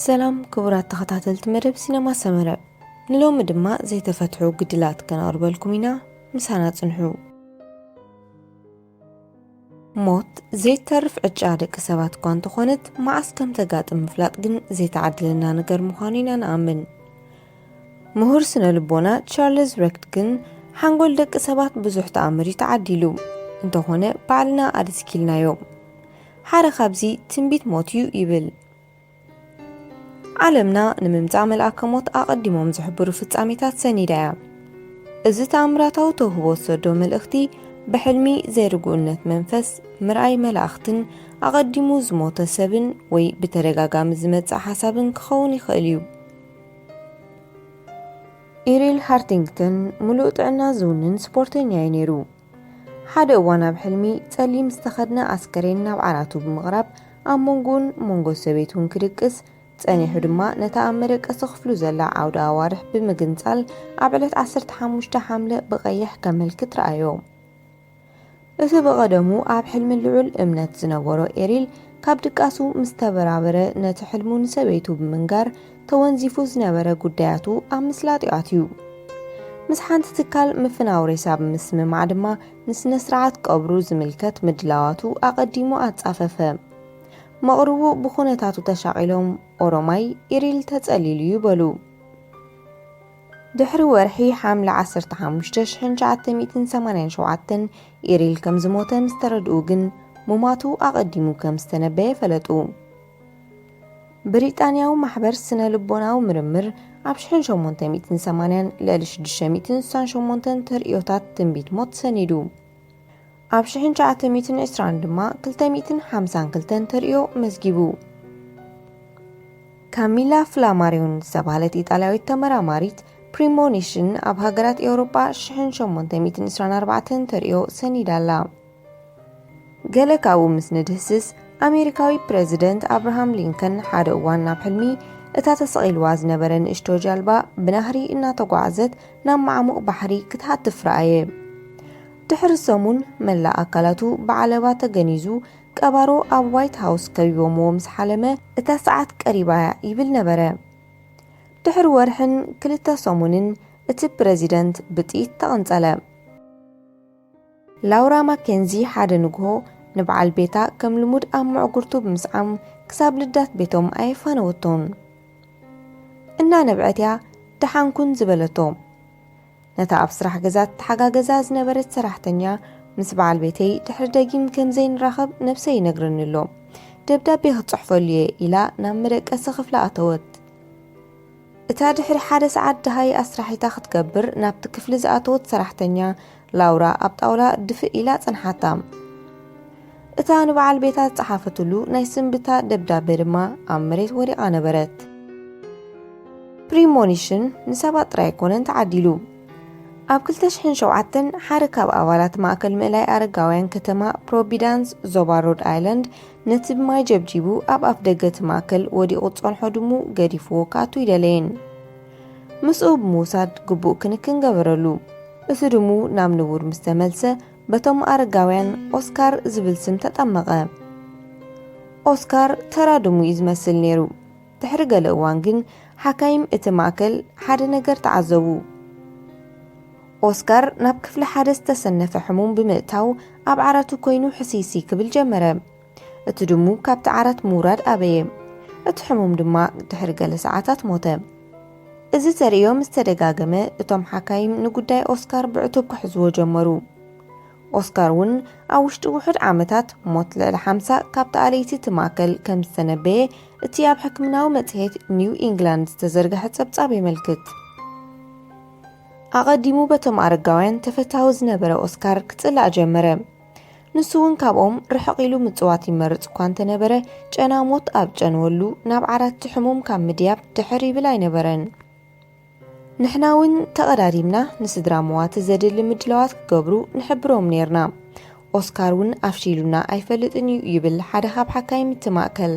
ሰላም ክቡራት ተኸታተልቲ መደብ ሲነማ ሰመረ፣ ንሎሚ ድማ ዘይተፈትሑ ግድላት ከነቕርበልኩም ኢና። ምሳና ጽንሑ። ሞት ዘይተርፍ ዕጫ ደቂ ሰባት እኳ እንተኾነት፣ መዓስ ከም ተጋጥም ምፍላጥ ግን ዘይተዓደለና ነገር ምዃኑ ኢና ንኣምን። ምሁር ስነ ልቦና ቻርልስ ረክት ግን፣ ሓንጎል ደቂ ሰባት ብዙሕ ተኣምር እዩ ተዓዲሉ፣ እንተኾነ ባዕልና ኣደስኪልናዮ። ሓደ ካብዚ ትንቢት ሞት እዩ ይብል። ዓለምና ንምምጻእ መልኣከ ሞት ኣቐዲሞም ዝሕብሩ ፍጻሜታት ሰኒዳ እያ። እዚ ተኣምራታዊ ተውህቦ ዝሰዶ መልእኽቲ፣ ብሕልሚ ዘይርጉእነት መንፈስ፣ ምርኣይ መላእኽትን ኣቐዲሙ ዝሞተ ሰብን ወይ ብተደጋጋሚ ዝመጽእ ሓሳብን ክኸውን ይኽእል እዩ። ኢሪል ሃርቲንግተን ምሉእ ጥዕና ዝውንን ስፖርተኛ እዩ ነይሩ። ሓደ እዋን ኣብ ሕልሚ ጸሊም ዝተኸድነ ኣስከሬን ናብ ዓራቱ ብምቕራብ፣ ኣብ መንጎኡን መንጎ ሰበይቱን ክድቅስ፣ ጸኒሑ ድማ ነታ ኣብ መደቀሲ ክፍሉ ዘላ ዓውደ ኣዋርሕ ብምግንጻል፣ ኣብ ዕለት ዓሰርተ ሓሙሽተ ሓምለ ብቐይሕ ከመልክት ረኣዮ። እቲ ብቐደሙ ኣብ ሕልሚ ልዑል እምነት ዝነበሮ ኤሪል፣ ካብ ድቃሱ ምስ ተበራበረ፣ ነቲ ሕልሙ ንሰበይቱ ብምንጋር፣ ተወንዚፉ ዝነበረ ጉዳያቱ ኣብ ምስላጥ እዩ ኣትዩ። ምስ ሓንቲ ትካል ምፍናው ሬሳ ብምስምማዕ ድማ፣ ንስነ ስርዓት ቀብሩ ዝምልከት ምድላዋቱ ኣቐዲሙ ኣጻፈፈ። መቕርቡ ብኹነታቱ ተሻቒሎም፣ ኦሮማይ፣ ኢሪል ተጸሊሉ እዩ በሉ። ድሕሪ ወርሒ ሓምለ ዓሰርተ ሓሙሽተ ሽሕን ትሽዓተ ሚእትን ሰማንያን ሸውዓተን ኢሪል ከም ዝሞተ ምስ ተረድኡ ግን፣ ሙማቱ ኣቐዲሙ ከም ዝተነበየ ፈለጡ። ብሪጣንያዊ ማሕበር ስነ ልቦናዊ ምርምር ኣብ ሽሕን ሸሞንተ ሚእትን ሰማንያን ልዕሊ ሽዱሽተ ሚእትን ስሳን ሸሞንተን ተርእዮታት ትንቢት ሞት ሰኒዱ። ኣብ ሽሕን ትሽዓተ ሚእትን ዕስራን ድማ ክልተ ሚእትን ሓምሳን ክልተን ተርእዮ መዝጊቡ። ካሚላ ፍላማሪዮን ዝተባህለት ኢጣልያዊት ተመራማሪት፣ ፕሪሞኒሽን ኣብ ሃገራት ኤውሮጳ ሽሕን ሸሞንተ ሚእትን ዕስራን ኣርባዕተን ተርእዮ ሰኒዳ ኣላ። ገለ ካብኡ ምስ ንድህስስ፣ ኣሜሪካዊ ፕረዚደንት ኣብርሃም ሊንከን ሓደ እዋን ናብ ሕልሚ፣ እታ ተሰቒልዋ ዝነበረ ንእሽቶ ጃልባ ብናህሪ እናተጓዓዘት ናብ ማዕሙቕ ባሕሪ ክትሃትፍ ረኣየ። ድሕሪ ሰሙን፣ መላእ ኣካላቱ ብዓለባ ተገኒዙ፣ ቀባሮ ኣብ ዋይት ሃውስ ከቢቦምዎ ምስ ሓለመ፣ እታ ሰዓት ቀሪባ እያ ይብል ነበረ። ድሕሪ ወርሕን ክልተ ሰሙንን፣ እቲ ፕረዚደንት ብጥይት ተቐንጸለ። ላውራ ማኬንዚ ሓደ ንግሆ ንበዓል ቤታ ከም ልሙድ ኣብ መዕጉርቱ ብምስዓም፣ ክሳብ ልዳት ቤቶም ኣየፋነወቶን። እናነብዐት እያ ደሓንኩን ዝበለቶ። ነታ ኣብ ስራሕ ገዛ ትተሓጋገዛ ዝነበረት ሰራሕተኛ፣ ምስ በዓል ቤተይ ድሕሪ ደጊም ከም ዘይንራኸብ ነብሰይ ይነግረኒ ኣሎ። ደብዳቤ ክጽሕፈሉ እየ ኢላ ናብ መደቀሲ ክፍሊ ኣተወት። እታ ድሕሪ ሓደ ሰዓት ደሃይ ኣስራሒታ ክትገብር ናብቲ ክፍሊ ዝኣተወት ሰራሕተኛ፣ ላውራ ኣብ ጣውላ ድፍእ ኢላ ጸንሓታ። እታ ንበዓል ቤታ ዝጸሓፈትሉ ናይ ስንብታ ደብዳቤ ድማ ኣብ መሬት ወዲቓ ነበረት። ፕሪሞኒሽን ንሰባት ጥራይ ኣይኮነን ተዓዲሉ። ኣብ ክልተ ሽሕን ሸውዓተን ሓደ ካብ ኣባላት ማእከል ምእላይ ኣረጋውያን ከተማ ፕሮቪዳንስ ዞባ ሮድ ኣይላንድ ነቲ ብማይ ጀብጂቡ ኣብ ኣፍደገ እቲ ማእከል ወዲቑ ዝጸንሖ ድሙ ገዲፍዎ ክኣቱ ኣይደለየን። ምስኡ ብምውሳድ ግቡእ ክንክን ገበረሉ። እቲ ድሙ ናብ ንቡር ምስ ተመልሰ በቶም ኣረጋውያን ኦስካር ዝብል ስም ተጠመቐ። ኦስካር ተራ ድሙ እዩ ዝመስል ነይሩ። ድሕሪ ገለ እዋን ግን ሓካይም እቲ ማእከል ሓደ ነገር ተዓዘቡ። ኦስካር ናብ ክፍሊ ሓደ ዝተሰነፈ ሕሙም ብምእታው ኣብ ዓራቱ ኮይኑ ሕስይስይ ክብል ጀመረ። እቲ ድሙ ካብቲ ዓራት ምውራድ ኣበየ። እቲ ሕሙም ድማ ድሕሪ ገለ ሰዓታት ሞተ። እዚ ተርእዮ ምስ ተደጋገመ እቶም ሓካይም ንጉዳይ ኦስካር ብዕቱብ ክሕዝዎ ጀመሩ። ኦስካር እውን ኣብ ውሽጢ ውሑድ ዓመታት ሞት ልዕሊ ሓምሳ ካብቲ ኣለይቲ እቲ ማእከል ከም ዝተነበየ እቲ ኣብ ሕክምናዊ መጽሔት ኒው ኢንግላንድ ዝተዘርግሐ ጸብጻብ የመልክት። ኣቐዲሙ በቶም ኣረጋውያን ተፈታዊ ዝነበረ ኦስካር ክጽላእ ጀመረ። ንሱ እውን ካብኦም ርሕቕ ኢሉ ምጽዋት ይመርጽ እኳ እንተነበረ፣ ጨና ሞት ኣብ ጨንወሉ ናብ ዓራት ሕሙም ካብ ምድያብ ድሕር ይብል ኣይነበረን። ንሕና እውን ተቐዳዲምና ንስድራ መዋቲ ዘድሊ ምድላዋት ክገብሩ ንሕብሮም ኔርና። ኦስካር እውን ኣፍሺሉና ኣይፈልጥን እዩ ይብል ሓደ ካብ ሓካይም እቲ ማእከል።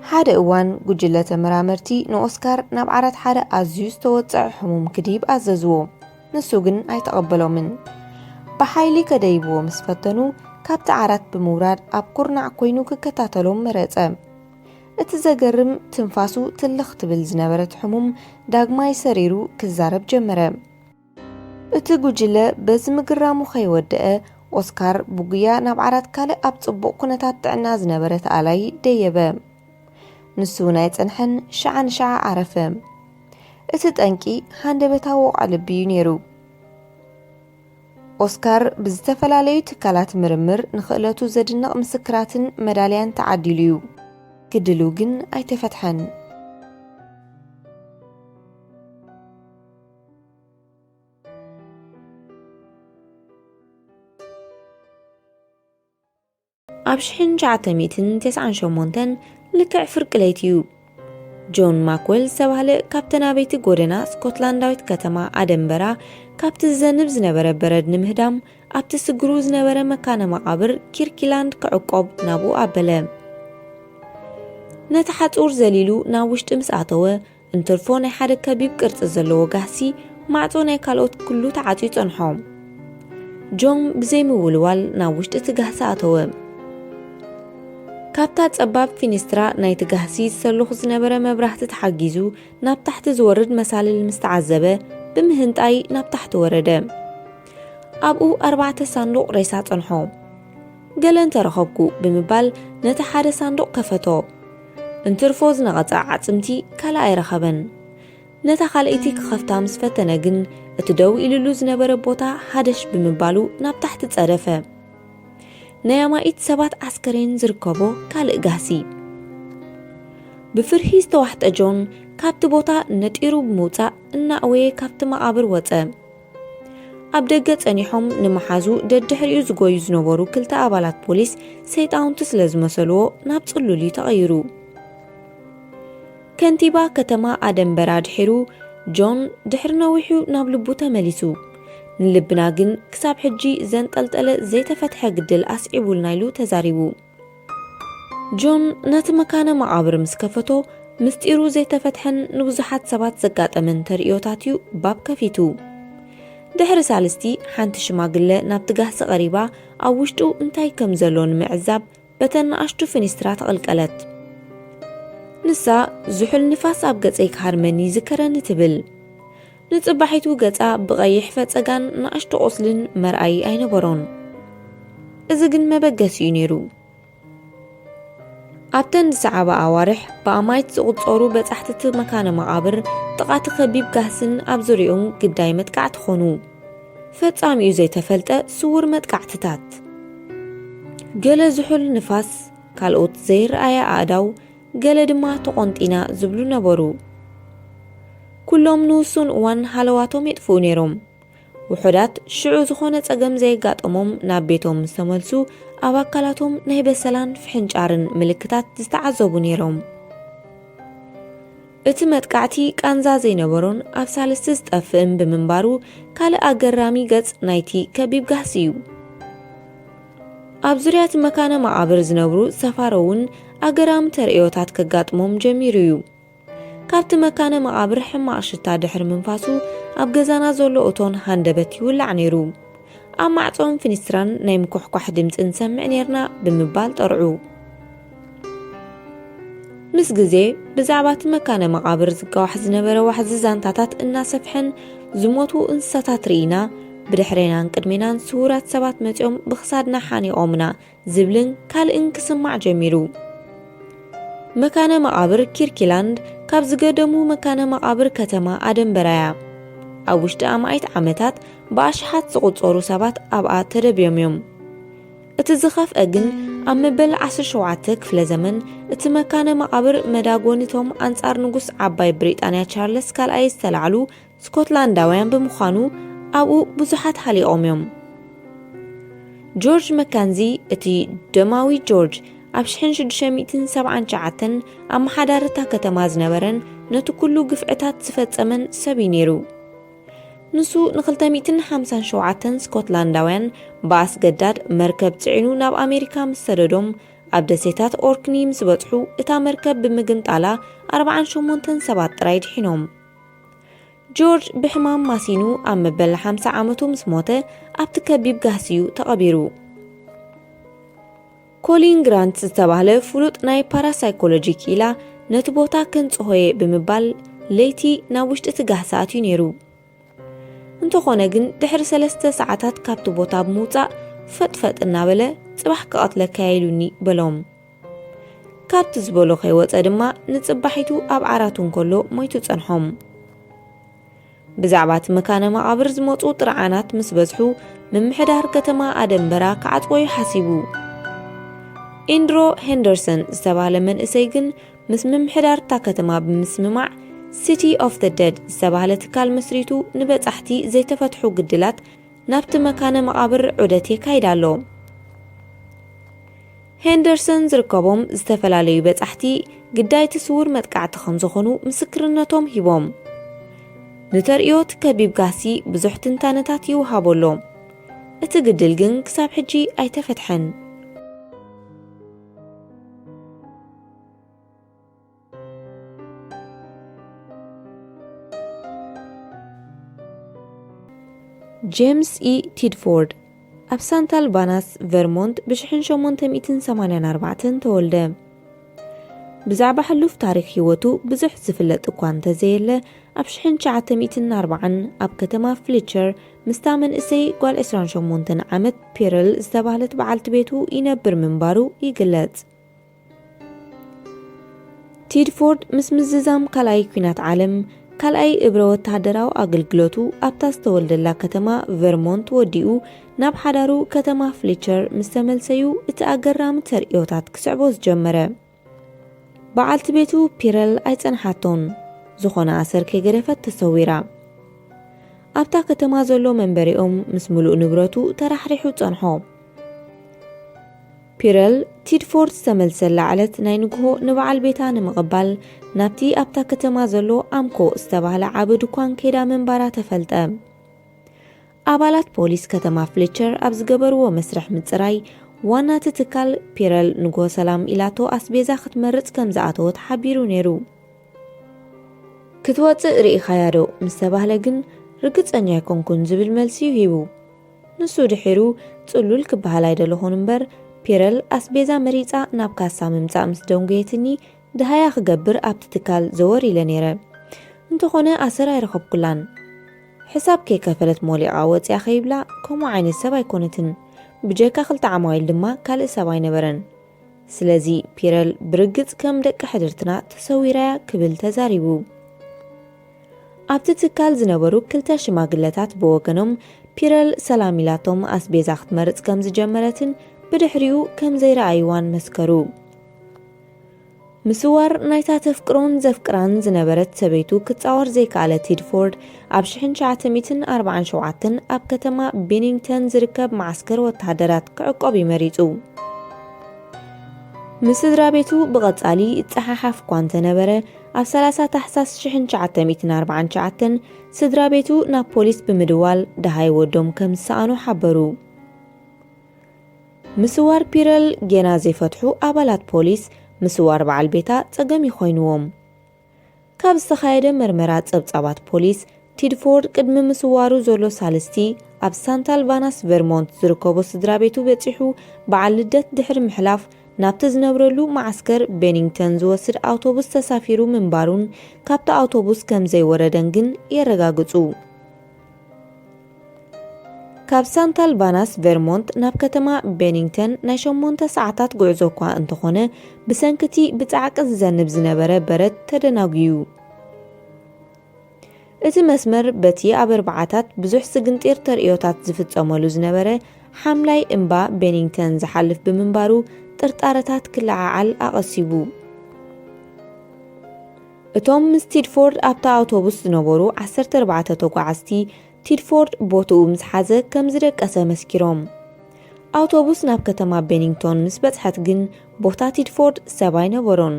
ሓደ እዋን ጉጅለ ተመራመርቲ ንኦስካር ናብ ዓራት ሓደ ኣዝዩ ዝተወጽዐ ሕሙም ክድይብ ኣዘዝዎ። ንሱ ግን ኣይተቐበሎምን። ብሓይሊ ከደይብዎ ምስ ፈተኑ፣ ካብቲ ዓራት ብምውራድ ኣብ ኩርናዕ ኮይኑ ክከታተሎም መረጸ። እቲ ዘገርም፣ ትንፋሱ ትልኽ ትብል ዝነበረት ሕሙም ዳግማይ ሰሪሩ ክዛረብ ጀመረ። እቲ ጉጅለ በዚ ምግራሙ ከይወደአ፣ ኦስካር ብጉያ ናብ ዓራት ካልእ ኣብ ጽቡቕ ኩነታት ጥዕና ዝነበረ ተኣላይ ደየበ። ንሱ እውን ኣይጸንሐን፣ ሽዓ ንሽዓ ዓረፈ። እቲ ጠንቂ ሃንደበታዊ ወቕዒ ልቢ እዩ ነይሩ። ኦስካር ብዝተፈላለዩ ትካላት ምርምር ንኽእለቱ ዘድንቕ ምስክራትን መዳልያን ተዓዲሉ እዩ። ግድሉ ግን ኣይተፈትሐን። ኣብ ሽሕን ትሽዓተ ሚእትን ተስዓን ሸሞንተን፣ ልክዕ ፍርቂ ለይቲ እዩ። ጆን ማክወል ዝተባህለ ካብተን ኣበይቲ ጎደና ስኮትላንዳዊት ከተማ ኣደንበራ፣ ካብቲ ዝዘንብ ዝነበረ በረድ ንምህዳም ኣብቲ ስግሩ ዝነበረ መካነ መቓብር ኪርኪላንድ ክዕቆብ ናብኡ ኣበለ። ነቲ ሓጹር ዘሊሉ ናብ ውሽጢ ምስ ኣተወ፣ እንትርፎ ናይ ሓደ ከቢብ ቅርጺ ዘለዎ ጋህሲ ማዕጾ ናይ ካልኦት ኩሉ ተዓጽዩ ጸንሖ። ጆን ብዘይምውልዋል ናብ ውሽጢ እቲ ጋህሲ ኣተወ። ካብታ ጸባብ ፊኒስትራ ናይቲ ጋህሲ ዝሰልኹ ዝነበረ መብራህቲ ተሓጊዙ ናብ ታሕቲ ዝወርድ መሳልል ምስ ተዓዘበ፣ ብምህንጣይ ናብ ታሕቲ ወረደ። ኣብኡ ኣርባዕተ ሳንዱቕ ሬሳ ጸንሖ። "ገለ እንተረኸብኩ" ብምባል ነቲ ሓደ ሳንዱቕ ከፈቶ። እንትርፎ ዝነቐጸ ዓጽምቲ ካልእ ኣይረኸበን። ነታ ካልኣይቲ ክኸፍታ ምስ ፈተነ ግን፣ እቲ ደው ኢሉሉ ዝነበረ ቦታ ሃደሽ ብምባሉ ናብ ታሕቲ ጸደፈ። ናይ ኣማኢት ሰባት ኣስከሬን ዝርከቦ ካልእ ጋህሲ። ብፍርሂ ዝተዋሕጠ ጆን፣ ካብቲ ቦታ ነጢሩ ብምውጻእ እናእወየ ካብቲ መቓብር ወጸ። ኣብ ደገ ጸኒሖም ንመሓዙ ደድሕሪኡ ዝጎዩ ዝነበሩ ክልተ ኣባላት ፖሊስ ሰይጣውንቲ ስለ ዝመሰልዎ፣ ናብ ጽሉል እዩ ተቐይሩ። ከንቲባ ከተማ ኣደንበራ ድሒሩ፣ ጆን ድሕሪ ነዊሑ ናብ ልቡ ተመሊሱ። ንልብና ግን ክሳብ ሕጂ ዘንጠልጠለ ዘይተፈትሐ ግድል ኣስዒቡልና ኢሉ ተዛሪቡ። ጆን ነቲ መካነ መቓብር ምስ ከፈቶ፣ ምስጢሩ ዘይተፈትሐን ንብዙሓት ሰባት ዘጋጠመን ተርእዮታት እዩ ባብ ከፊቱ። ድሕሪ ሳልስቲ፣ ሓንቲ ሽማግለ ናብቲ ጋህሲ ቀሪባ፣ ኣብ ውሽጡ እንታይ ከም ዘሎ ንምዕዛብ በተን ንኣሽቱ ፍኒስትራ ተቐልቀለት። ንሳ፣ "ዝሑል ንፋስ ኣብ ገጸይ ክሃርመኒ ይዝከረኒ" ትብል። ንጽባሒቱ ገጻ ብቐይሕ ፈጸጋን ንኣሽቱ ቁስልን መርኣዪ ኣይነበሮን። እዚ ግን መበገሲኡ ነይሩ። ኣብተን ዝሰዓባ ኣዋርሕ፣ ብኣማይት ዝቑጸሩ በጻሕቲ እቲ መካነ መቓብር ጥቓቲ ከቢብ ጋህስን ኣብ ዙርያኡን ግዳይ መጥቃዕቲ ኾኑ። ፈጻሚኡ ዘይተፈልጠ ስዉር መጥቃዕትታት። ገለ ዝሑል ንፋስ፣ ካልኦት ዘይረኣያ ኣእዳው፣ ገለ ድማ ተቖንጢና ዝብሉ ነበሩ። ኩሎም ንውሱን እዋን ሃለዋቶም የጥፍኡ ነይሮም። ውሑዳት ሽዑ ዝኾነ ጸገም ዘየጋጠሞም ናብ ቤቶም ምስ ተመልሱ፣ ኣብ ኣካላቶም ናይ በሰላን ፍሕንጫርን ምልክታት ዝተዓዘቡ ነይሮም። እቲ መጥቃዕቲ ቃንዛ ዘይነበሮን ኣብ ሳልስቲ ዝጠፍእን ብምንባሩ፣ ካልእ ኣገራሚ ገጽ ናይቲ ከቢብ ጋህሲ እዩ። ኣብ ዙርያ እቲ መካነ መቓብር ዝነብሩ ሰፋሮ እውን ኣገራሚ ተርእዮታት ከጋጥሞም ጀሚሩ እዩ። ካብቲ መካነ መቓብር ሕማቕ ሽታ ድሕሪ ምንፋሱ፣ ኣብ ገዛና ዘሎ እቶን ሃንደበት ይውላዕ ነይሩ። ኣብ ማዕጾን ፍኒስትራን ናይ ምኩሕኳሕ ድምጺ ንሰምዕ ነይርና ብምባል ጠርዑ። ምስ ግዜ፣ ብዛዕባ እቲ መካነ መቓብር ዝጋዋሕ ዝነበረ ዋሕዚ ዛንታታት እናሰፍሐን ዝሞቱ እንስሳታት ርኢና፣ ብድሕሬናን ቅድሜናን ስዉራት ሰባት መጺኦም ብኽሳድና ሓኒቖምና ዝብልን ካልእን ክስማዕ ጀሚሩ። መካነ መቓብር ኪርኪላንድ ካብ ዝገደሙ መካነ መቓብር ከተማ ኣደንበራ እያ። ኣብ ውሽጢ ኣማኢት ዓመታት ብኣሽሓት ዝቑጸሩ ሰባት ኣብኣ ተደብዮም እዮም። እቲ ዝኸፍአ ግን፣ ኣብ መበል ዓሰርተ ሸውዓተ ክፍለ ዘመን እቲ መካነ መቓብር መዳጎኒቶም ኣንጻር ንጉስ ዓባይ ብሪጣንያ ቻርለስ ካልኣይ ዝተላዕሉ ስኮትላንዳውያን ብምዃኑ፣ ኣብኡ ብዙሓት ሃሊቖም እዮም። ጆርጅ መካንዚ፣ እቲ ደማዊ ጆርጅ፣ ኣብ ሽሕን ሽዱሽተ ሚእትን ሰብዓን ትሽዓተን ኣመሓዳሪ እታ ከተማ ዝነበረን ነቲ ኩሉ ግፍዕታት ዝፈጸመን ሰብ እዩ ነይሩ። ንሱ ንክልተ ሚእትን ሓምሳን ሸውዓተን ስኮትላንዳውያን ብኣስገዳድ መርከብ ጽዒኑ ናብ ኣሜሪካ ምስ ሰደዶም፣ ኣብ ደሴታት ኦርክኒ ምስ በጽሑ፣ እታ መርከብ ብምግምጣላ ኣርባዓን ሸሞንተን ሰባት ጥራይ ድሒኖም። ጆርጅ ብሕማም ማሲኑ ኣብ መበል ሓምሳ ዓመቱ ምስ ሞተ፣ ኣብቲ ከቢብ ጋህሲ እዩ ተቐቢሩ። ኮሊን ግራንት ዝተባህለ ፍሉጥ ናይ ፓራሳይኮሎጂ ክኢላ፣ ነቲ ቦታ ከንጽሆ እየ ብምባል ለይቲ ናብ ውሽጢ እቲ ጋህሲ ኣትዩ ነይሩ። እንተኾነ ግን፣ ድሕሪ ሰለስተ ሰዓታት ካብቲ ቦታ ብምውጻእ፣ ፈጥፈጥ እናበለ፣ "ጽባሕ ክቐትለካ እየ ኢሉኒ" በሎም። ካብቲ ዝበሎ ከይወጸ ድማ፣ ንጽባሒቱ ኣብ ዓራቱ እንከሎ ሞይቱ ጸንሖም። ብዛዕባ እቲ መካነ መቓብር ዝመጹ ጥርዓናት ምስ በዝሑ፣ ምምሕዳር ከተማ ኣደንበራ ክዓጽዎ እዩ ሓሲቡ። ኢንድሮ ሄንደርሰን ዝተባህለ መንእሰይ ግን፣ ምስ ምምሕዳር እታ ከተማ ብምስምማዕ፣ ሲቲ ኦፍ ዘ ደድ ዝተባህለ ትካል መስሪቱ፣ ንበጻሕቲ ዘይተፈትሑ ግድላት ናብቲ መካነ መቓብር ዑደት የካይድ ኣሎ። ሄንደርሰን ዝርከቦም ዝተፈላለዩ በጻሕቲ፣ ግዳይቲ ስዉር መጥቃዕቲ ከም ዝኾኑ ምስክርነቶም ሂቦም። ንተርእዮ እቲ ከቢብ ጋህሲ ብዙሕ ትንታነታት ይወሃቦ ኣሎ። እቲ ግድል ግን ክሳብ ሕጂ ኣይተፈትሐን። ጄምስ ኢ ቲድፎርድ ኣብ ሳንታ ኣልባናስ ቨርሞንት ብ ሸሞንተ ሚእትን ሰማንያን ኣርባዕተን ተወልደ። ብዛዕባ ሕሉፍ ታሪኽ ህይወቱ ብዙሕ ዝፍለጥ እኳ እንተዘየለ፣ ኣብ ሸሞንተ ሚእትን ኣርባዓን ኣብ ከተማ ፍሊቸር ምስታ መንእሰይ ጓል ዕስራን ሸሞንተን ዓመት ፒረል ዝተባህለት በዓልቲ ቤቱ ይነብር ምንባሩ ይግለጽ። ቲድፎርድ ምስ ምዝዛም ካልኣይ ኲናት ዓለም፣ ካልኣይ እብረ ወተሃደራዊ ኣገልግሎቱ ኣብታ ዝተወልደላ ከተማ ቨርሞንት ወዲኡ፣ ናብ ሓዳሩ ከተማ ፍሊቸር ምስ ተመልሰዩ፣ እቲ ኣገራሚ ተርእዮታት ክስዕቦ ዝጀመረ። በዓልቲ ቤቱ ፒረል ኣይጸንሓቶን፣ ዝኾነ ኣሰር ከይገደፈት ተሰዊራ። ኣብታ ከተማ ዘሎ መንበሪኦም ምስ ምሉእ ንብረቱ ተራሕሪሑ ጸንሖ። ፒረል ቲድፎርድ ዝተመልሰላ ዕለት ናይ ንግሆ ንበዓል ቤታ ንምቕባል ናብቲ ኣብታ ከተማ ዘሎ ኣምኮ ዝተባህለ ዓቢ ድኳን ከይዳ ምንባራ ተፈልጠ። ኣባላት ፖሊስ ከተማ ፍሊቸር ኣብ ዝገበርዎ መስርሕ ምጽራይ፣ ዋና እቲ ትካል ፒረል ንግሆ ሰላም ኢላቶ ኣስቤዛ ክትመርጽ ከም ዝኣተወት ሓቢሩ ነይሩ። "ክትወጽእ ርኢኻያ ዶ?" ምስ ተባህለ ግን፣ "ርግጸኛ ኣይኮንኩን" ዝብል መልሲ እዩ ሂቡ። ንሱ ድሒሩ፣ "ጽሉል ክበሃል ኣይደለኹን እምበር፣ ፒረል ኣስቤዛ መሪጻ ናብ ካሳ ምምጻእ ምስ ደንጎየትኒ፣ ደሃያ ክገብር ኣብቲ ትካል ዘወር ኢለ ነይረ። እንተኾነ ኣሰር ኣይረኸብኩላን። ሕሳብ ከይከፈለት ሞሊቓ ወጺኣ ከይብላ፣ ከምኡ ዓይነት ሰብ ኣይኮነትን። ብጀካ ክልተ ዓማዊል ድማ ካልእ ሰብ ኣይነበረን። ስለዚ ፒረል ብርግጽ ከም ደቂ ሕድርትና ተሰዊራ'ያ" ክብል ተዛሪቡ። ኣብቲ ትካል ዝነበሩ ክልተ ሽማግለታት ብወገኖም፣ ፒረል ሰላም ኢላቶም ኣስቤዛ ክትመርጽ ከም ዝጀመረትን ብድሕሪኡ ከም ዘይረኣይዋን መስከሩ። ምስዋር ናይታ ተፍቅሮን ዘፍቅራን ዝነበረት ሰበይቱ ክጻወር ዘይከኣለ ቲድፎርድ፣ ኣብ ሸሕን ትሽዓተ ሚእትን ኣርባዓን ሸውዓተን ኣብ ከተማ ቤኒንግተን ዝርከብ መዓስከር ወተሃደራት ክዕቆብ እዩ መሪጹ። ምስ ስድራ ቤቱ ብቐጻሊ ይጸሓሓፍ እኳ እንተነበረ፣ ኣብ ሰላሳ ታሕሳስ ሸሕን ትሽዓተ ሚእትን ኣርባዓን ትሽዓተን ስድራ ቤቱ ናብ ፖሊስ ብምድዋል ደሃይ ወዶም ከም ዝሰኣኑ ሓበሩ። ምስዋር ፒረል ጌና ዘይፈትሑ ኣባላት ፖሊስ፣ ምስዋር በዓል ቤታ ጸገም ይኾይንዎም። ካብ ዝተኻየደ መርመራ ጸብጻባት ፖሊስ፣ ቲድፎርድ ቅድሚ ምስዋሩ ዘሎ ሳልስቲ ኣብ ሳንታ ኣልባናስ ቨርሞንት ዝርከቦ ስድራ ቤቱ በጺሑ፣ በዓል ልደት ድሕሪ ምሕላፍ፣ ናብቲ ዝነብረሉ መዓስከር ቤኒንግተን ዝወስድ ኣውቶቡስ ተሳፊሩ ምንባሩን ካብቲ ኣውቶቡስ ከም ዘይወረደን ግን የረጋግጹ። ካብ ሳንታ ኣልባናስ ቨርሞንት ናብ ከተማ ቤኒንግተን ናይ ሸሞንተ ሰዓታት ጉዕዞ እኳ እንተኾነ፣ ብሰንኪ እቲ ብጻዕቂ ዝዘንብ ዝነበረ በረድ ተደናጉዩ። እቲ መስመር በቲ ኣብ ኣርባዓታት ብዙሕ ስግንጢር ተርእዮታት ዝፍጸመሉ ዝነበረ ሓምላይ እምባ ቤኒንግተን ዝሓልፍ ብምንባሩ፣ ጥርጣረታት ክለዓዓል ኣቐሲቡ። እቶም ምስ ቲድፎርድ ኣብታ ኣውቶቡስ ዝነበሩ ዓሰርተ ኣርባዕተ ተጓዓዝቲ፣ ቲድፎርድ ቦትኡ ምስ ሓዘ ከም ዝደቀሰ መስኪሮም። ኣውቶቡስ ናብ ከተማ ቤኒንግቶን ምስ በጽሐት ግን፣ ቦታ ቲድፎርድ ሰብ ኣይነበሮን።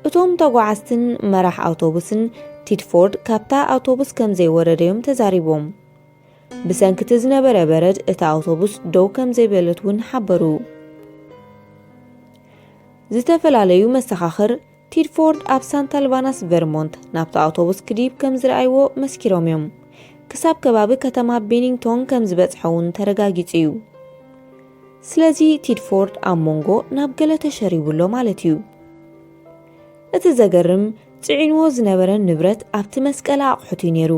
እቶም ተጓዓዝትን መራሕ ኣውቶቡስን፣ ቲድፎርድ ካብታ ኣውቶቡስ ከም ዘይወረደ እዮም ተዛሪቦም። ብሰንኪ እቲ ዝነበረ በረድ፣ እታ ኣውቶቡስ ደው ከም ዘይበለት እውን ሓበሩ። ዝተፈላለዩ መሰኻኽር፣ ቲድፎርድ ኣብ ሳንታ ኣልባናስ ቨርሞንት ናብቲ ኣውቶቡስ ክድይብ ከም ዝረኣይዎ መስኪሮም እዮም። ክሳብ ከባቢ ከተማ ቤኒንግቶን ከም ዝበጽሐ እውን ተረጋጊጹ እዩ። ስለዚ ቲድፎርድ ኣብ መንጎ ናብ ገለ ተሸሪቡ ኣሎ ማለት እዩ። እቲ ዘገርም፣ ጽዒንዎ ዝነበረ ንብረት ኣብቲ መስቀሊ ኣቑሑት እዩ ነይሩ።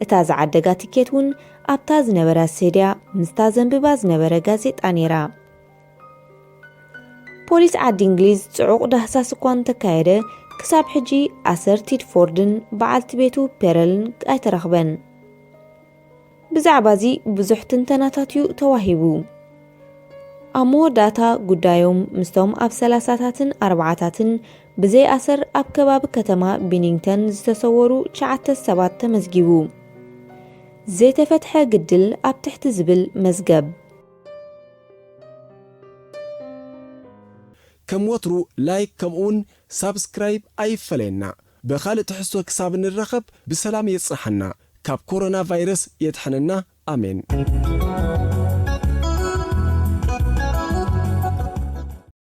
እታ ዝዓደጋ ትኬት እውን ኣብታ ዝነበራ ሴድያ ምስታ ዘንብባ ዝነበረ ጋዜጣ ነይራ። ፖሊስ ዓዲ እንግሊዝ ጽዑቕ ዳህሳስ እኳ እንተካየደ፣ ክሳብ ሕጂ ኣሰር ቲድፎርድን በዓልቲ ቤቱ ፔረልን ኣይተረኽበን። ብዛዕባ እዚ ብዙሕ ትንተናታት እዩ ተዋሂቡ። ኣብ መወዳእታ ጉዳዮም ምስቶም ኣብ ሰላሳታትን ኣርባዓታትን ብዘይ ኣሰር ኣብ ከባቢ ከተማ ቢኒንግተን ዝተሰወሩ ትሽዓተ ሰባት ተመዝጊቡ። ዘይተፈትሐ ግድል ኣብ ትሕቲ ዝብል መዝገብ። ከም ወትሩ ላይክ ከምኡውን ሳብስክራይብ ኣይፈለየና። ብኻልእ ትሕዝቶ ክሳብ ንራኸብ ብሰላም የጽንሓና፣ ካብ ኮሮና ቫይረስ የድሕነና። ኣሜን።